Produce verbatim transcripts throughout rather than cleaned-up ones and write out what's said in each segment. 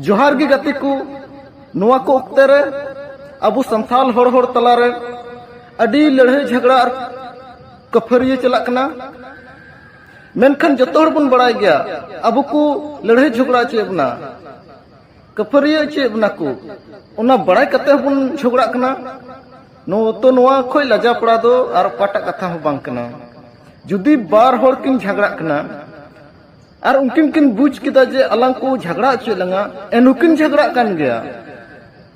ᱡᱚᱦᱟᱨ ᱜᱮ ᱜᱟᱛᱮ ᱠᱚ᱾ ᱱᱚᱣᱟ ᱠᱚ ᱚᱠᱛᱮ ᱨᱮ ᱟᱵᱚ ᱥᱟᱱᱛᱟᱲ ᱦᱚᱲ ᱦᱚᱲ ᱛᱟᱞᱟᱨᱮ ᱟᱹᱰᱤ ᱞᱟᱹᱲᱦᱟᱹᱭ ᱡᱷᱟᱜᱽᱲᱟ ᱟᱨ ᱠᱟᱹᱯᱷᱟᱹᱨᱤᱭᱟᱹ ᱪᱟᱞᱟᱜ ᱠᱟᱱᱟ᱾ ᱢᱮᱱᱠᱷᱟᱱ ᱡᱚᱛᱚ ᱦᱚᱲ ᱵᱚᱱ ᱵᱟᱲᱟᱭ ᱜᱮᱭᱟ, ᱟᱵᱚ ᱠᱚ ᱞᱟᱹᱲᱦᱟᱹᱭ ᱡᱷᱚᱜᱽᱲᱟ ᱦᱚᱪᱚᱭᱮᱫ ᱵᱚᱱᱟ, ᱠᱟᱹᱯᱷᱟᱹᱨᱤᱭᱟᱹ ᱦᱚᱪᱚᱭᱮᱫ ᱵᱚᱱᱟ ᱠᱚ᱾ ᱚᱱᱟ ᱵᱟᱲᱟᱭ ᱠᱟᱛᱮ ᱦᱚᱸᱵᱚᱱ ᱡᱷᱚᱜᱽᱲᱟᱜ ᱠᱟᱱᱟ᱾ ᱱᱚᱣᱟ ᱛᱚ, ᱱᱚᱣᱟ ᱠᱷᱚᱡ ᱞᱟᱡᱟ ᱯᱟᱲᱟ ᱫᱚ ᱟᱨ ᱚᱠᱟᱴᱟᱜ ᱠᱟᱛᱷᱟ ᱦᱚᱸ ᱵᱟᱝ ᱠᱟᱱᱟ᱾ ᱡᱩᱫᱤ ᱵᱟᱨ ᱦᱚᱲ ᱠᱤᱱ ᱡᱷᱟᱜᱽᱲᱟᱜ ᱠᱟᱱᱟ ᱟᱨ ᱩᱱᱠᱤᱱ ᱠᱤᱱ ᱵᱩᱡᱽ ᱠᱮᱫᱟ ᱡᱮ ᱟᱞᱟᱝ ᱠᱚ ᱡᱷᱟᱜᱽᱲᱟ ᱦᱚᱪᱚᱭᱮᱫ ᱞᱟᱝᱟ, ᱮᱱ ᱦᱚᱸᱠᱤᱱ ᱡᱷᱟᱜᱽᱲᱟᱜ ᱠᱟᱱ ᱜᱮᱭᱟ,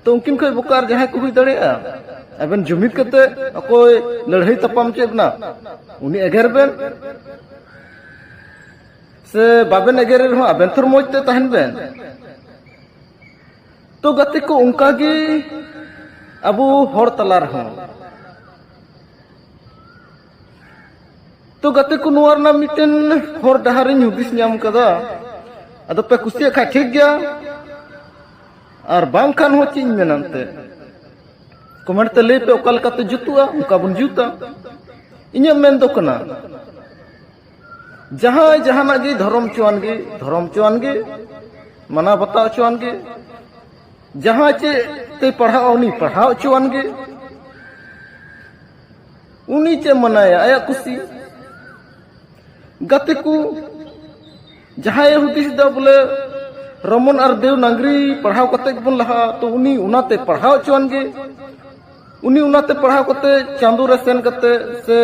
ᱛᱚ ᱩᱱᱠᱤᱱ ᱠᱷᱚᱡ ᱵᱚᱠᱟ ᱟᱨ ᱡᱟᱦᱟᱸᱭ ᱠᱚ ᱦᱩᱭ ᱫᱟᱲᱮᱭᱟᱜᱼᱟ? ᱟᱵᱮᱱ ᱡᱩᱢᱤᱫ ᱠᱟᱛᱮ ᱚᱠᱚᱭ ᱞᱟᱹᱲᱦᱟᱹᱭ ᱛᱟᱯᱟᱢ ᱦᱚᱪᱚᱭᱮᱫ ᱵᱚᱱᱟ, ᱩᱱᱤ ᱮᱜᱮᱨ ᱵᱮᱱ, ᱥᱮ ᱵᱟᱵᱮᱱ ᱮᱜᱮᱨᱮ ᱨᱮᱦᱚᱸ ᱟᱵᱮᱱ ᱛᱷᱚᱨ ᱢᱚᱡᱽ ᱛᱮ ᱛᱟᱦᱮᱱ ᱵᱮᱱ᱾ ᱛᱚ ᱜᱟᱛᱮ ᱠᱚ, ᱚᱱᱠᱟ ᱜᱮ ᱟᱵᱚ ᱦᱚᱲ ᱛᱟᱞᱟ ᱨᱮᱦᱚᱸ᱾ ᱛᱚ ᱜᱟᱛᱮ ᱠᱚ, ᱱᱚᱣᱟ ᱨᱮᱱᱟᱜ ᱢᱤᱫᱴᱮᱱ ᱦᱚᱨ ᱰᱟᱦᱟᱨ ᱤᱧ ᱦᱩᱫᱤᱥ ᱧᱟᱢ ᱠᱟᱫᱟ᱾ ᱟᱫᱚ ᱯᱮ ᱠᱩᱥᱤᱭᱟᱜ ᱠᱷᱟᱡ ᱴᱷᱤᱠ ᱜᱮᱭᱟ, ᱟᱨ ᱵᱟᱝᱠᱷᱟᱱ ᱦᱚᱸ ᱪᱮᱫ ᱤᱧ ᱢᱮᱱᱟ ᱮᱱᱛᱮᱫ᱾ ᱠᱚᱢᱮᱱᱴ ᱛᱮ ᱞᱟᱹᱭ ᱯᱮ ᱚᱠᱟ ᱞᱮᱠᱟᱛᱮ ᱡᱩᱛᱩᱜᱼᱟ, ᱚᱱᱠᱟ ᱵᱚᱱ ᱡᱩᱛᱟ᱾ ᱤᱧᱟᱹᱜ ᱢᱮᱱ ᱫᱚ ᱠᱟᱱᱟ, ᱡᱟᱦᱟᱸᱭ ᱡᱟᱦᱟᱱᱟᱜ ᱜᱮ, ᱫᱷᱚᱨᱚᱢ ᱪᱚᱣᱟᱱ ᱜᱮ, ᱫᱷᱚᱨᱚᱢ ᱪᱚᱣᱟᱱ ᱜᱮ, ᱢᱟᱱᱟᱣ ᱵᱟᱛᱟᱣ ᱪᱚᱣᱟᱱ ᱜᱮ, ᱡᱟᱦᱟᱸᱭ ᱪᱮᱫ ᱛᱮ ᱯᱟᱲᱦᱟᱜᱼᱟ, ᱩᱱᱤ ᱯᱟᱲᱦᱟᱣ ᱦᱚᱪᱚᱣᱟᱱ ᱜᱮ, ᱩᱱᱤ ᱪᱮᱫ ᱢᱟᱱᱟᱭᱟ, ᱟᱭᱟᱜ ᱠᱩᱥᱤ᱾ ᱜᱟᱛᱮ ᱠᱚ, ᱡᱟᱦᱟᱸᱭᱮ ᱦᱩᱫᱤᱥ ᱮᱫᱟ ᱵᱚᱞᱮ ᱨᱚᱢᱚᱱ ᱟᱨ ᱫᱮᱣ ᱱᱟᱜᱽᱨᱤ ᱯᱟᱲᱦᱟᱣ ᱠᱟᱛᱮ ᱜᱮᱵᱚᱱ ᱞᱟᱦᱟᱜᱼᱟ, ᱛᱚ ᱩᱱᱤ ᱚᱱᱟᱛᱮ ᱯᱟᱲᱦᱟᱣ ᱦᱚᱪᱚᱣᱟᱱ ᱜᱮ᱾ ᱩᱱᱤ ᱚᱱᱟᱛᱮ ᱯᱟᱲᱦᱟᱣ ᱠᱟᱛᱮ ᱪᱟᱸᱫᱳ ᱨᱮ ᱥᱮᱱ ᱠᱟᱛᱮ ᱥᱮ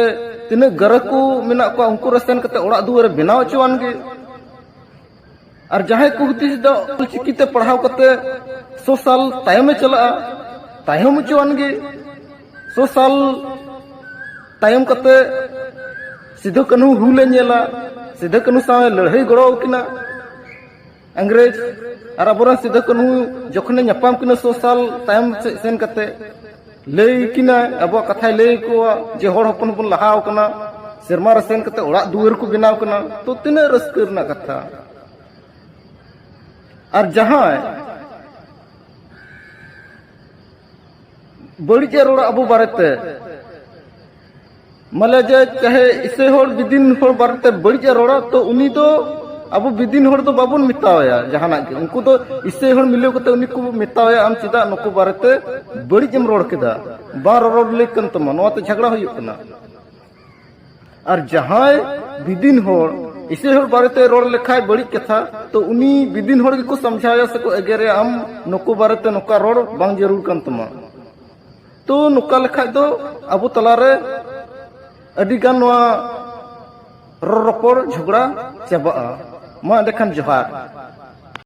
ᱛᱤᱱᱟᱹᱜ ᱜᱟᱨᱟᱹ ᱠᱚ ᱢᱮᱱᱟᱜ ᱠᱚᱣᱟ, ᱩᱱᱠᱩ ᱨᱮ ᱥᱮᱱ ᱠᱟᱛᱮ ᱚᱲᱟᱜ ᱫᱩᱣᱟᱹᱨᱮ ᱵᱮᱱᱟᱣ ᱦᱚᱪᱚᱣᱟᱱ ᱜᱮ᱾ ᱟᱨ ᱡᱟᱦᱟᱸᱭ ᱠᱚ ᱦᱩᱫᱤᱥ ᱮᱫᱟ ᱚᱞᱪᱤᱠᱤ ᱛᱮ ᱯᱟᱲᱦᱟᱣ ᱠᱟᱛᱮ ᱥᱚ ᱥᱟᱞ ᱛᱟᱭᱚᱢᱮ ᱪᱟᱞᱟᱜᱼᱟ, ᱛᱟᱭᱚᱢ ᱦᱚᱪᱚᱣᱟᱱ ᱜᱮ᱾ ᱥᱚ ᱥᱟᱞ ᱛᱟᱭᱚᱢ ᱠᱟᱛᱮ ᱥᱤᱫᱷᱩ ᱠᱟᱹᱱᱦᱩ ᱦᱩᱞᱮ ᱧᱮᱞᱟ, ᱥᱤᱫᱷᱩ ᱠᱟᱹᱱᱦᱩ ᱥᱟᱶ ᱞᱟᱹᱲᱦᱟᱹᱭ ᱜᱚᱲᱚ ᱟᱹᱠᱤᱱᱟ ᱤᱝᱨᱮᱡᱽ, ᱟᱨ ᱟᱵᱚᱨᱮᱱ ᱥᱤᱫᱷᱩ ᱠᱟᱹᱱᱦᱩ ᱡᱚᱠᱷᱚᱱᱮ ᱧᱟᱯᱟᱢ ᱠᱤᱱᱟ ᱥᱚ ᱥᱟᱞ ᱛᱟᱭᱚᱢ ᱥᱮᱫ ᱥᱮᱱ ᱠᱟᱛᱮ, ᱞᱟᱹᱭ ᱠᱤᱱᱟᱭ, ᱟᱵᱚᱣᱟᱜ ᱠᱟᱛᱷᱟᱭ ᱞᱟᱹᱭ ᱟᱠᱚᱣᱟ ᱡᱮ ᱦᱚᱲ ᱦᱚᱯᱚᱱ ᱵᱚᱱ ᱞᱟᱦᱟᱣ ᱠᱟᱱᱟ, ᱥᱮᱨᱢᱟ ᱨᱮ ᱥᱮᱱ ᱠᱟᱛᱮ ᱚᱲᱟᱜ ᱫᱩᱣᱟᱹᱨ ᱠᱚ ᱵᱮᱱᱟᱣ ᱠᱟᱱᱟ᱾ ᱛᱚ ᱛᱤᱱᱟᱹᱜ ᱨᱟᱹᱥᱠᱟᱹ ᱨᱮᱱᱟᱜ ᱠᱟᱛᱷᱟ᱾ ᱟᱨ ᱡᱟᱦᱟᱸᱭ ᱵᱟᱹᱲᱤᱡ ᱮ ᱨᱚᱲᱟ ᱟᱵᱚ ᱵᱟᱨᱮᱛᱮ, ᱢᱟᱱᱮ ᱡᱮ ᱪᱟᱦᱮ ᱤᱥᱟᱹᱭ ᱦᱚᱲ ᱵᱤᱫᱤᱱ ᱦᱚᱲ ᱵᱟᱨᱮᱛᱮ ᱵᱟᱹᱲᱤᱡ ᱮ ᱨᱚᱲᱟ, ᱛᱚ ᱩᱱᱤ ᱫᱚ ᱟᱵᱚ ᱵᱤᱫᱤᱱ ᱦᱚᱲ ᱫᱚ ᱵᱟᱵᱚᱱ ᱢᱮᱛᱟᱣᱟᱭᱟ ᱡᱟᱦᱟᱱᱟᱜ ᱜᱮ᱾ ᱩᱱᱠᱩ ᱫᱚ ᱤᱥᱟᱹᱭ ᱦᱚᱲ ᱢᱤᱞᱟᱹᱣ ᱠᱟᱛᱮ ᱩᱱᱤ ᱠᱚ ᱢᱮᱛᱟᱣᱟᱭᱟ, "ᱟᱢ ᱪᱮᱫᱟᱜ ᱱᱩᱠᱩ ᱵᱟᱨᱮᱛᱮ ᱵᱟᱹᱲᱤᱡ ᱮᱢ ᱨᱚᱲ ᱠᱮᱫᱟ? ᱵᱟᱝ ᱨᱚᱨᱚᱲ ᱞᱟᱹᱠ ᱠᱟᱱ ᱛᱟᱢᱟ, ᱱᱚᱣᱟ ᱛᱮ ᱡᱷᱟᱜᱽᱲᱟ ᱦᱩᱭᱩᱜ ᱠᱟᱱᱟ᱾" ᱟᱨ ᱡᱟᱦᱟᱸᱭ ᱵᱤᱫᱤᱱ ᱦᱚᱲ ᱤᱥᱟᱹᱭ ᱦᱚᱲ ᱵᱟᱨᱮᱛᱮ ᱨᱚᱲ ᱞᱮᱠᱷᱟᱡ ᱵᱟᱹᱲᱤᱡ ᱠᱟᱛᱷᱟ, ᱛᱚ ᱩᱱᱤ ᱵᱤᱫᱤᱱ ᱦᱚᱲ ᱜᱮᱠᱚ ᱥᱟᱢᱡᱷᱟᱣᱟᱭᱟ ᱥᱮᱠᱚ ᱮᱜᱮᱨᱮᱭᱟ, "ᱟᱢ ᱱᱩᱠᱩ ᱵᱟᱨᱮᱛᱮ ᱱᱚᱝᱠᱟ ᱨᱚᱲ ᱵᱟᱝ ᱡᱟᱹᱨᱩᱲ ᱠᱟᱱ ᱛᱟᱢᱟ᱾" ᱛᱚ ᱱᱚᱝᱠᱟ ᱞᱮᱠᱷᱟᱡ ᱫᱚ ᱟᱵᱚ ᱛᱟᱞᱟᱨᱮ ᱟᱹᱰᱤ ᱜᱟᱱ ᱱᱚᱣᱟ ᱨᱚᱲ ᱨᱚᱯᱚᱲ ᱡᱷᱚᱜᱽᱲᱟ ᱪᱟᱵᱟᱜᱼᱟ᱾ ᱢᱟ ᱮᱸᱰᱮᱠᱷᱟᱱ ᱡᱚᱦᱟᱨ᱾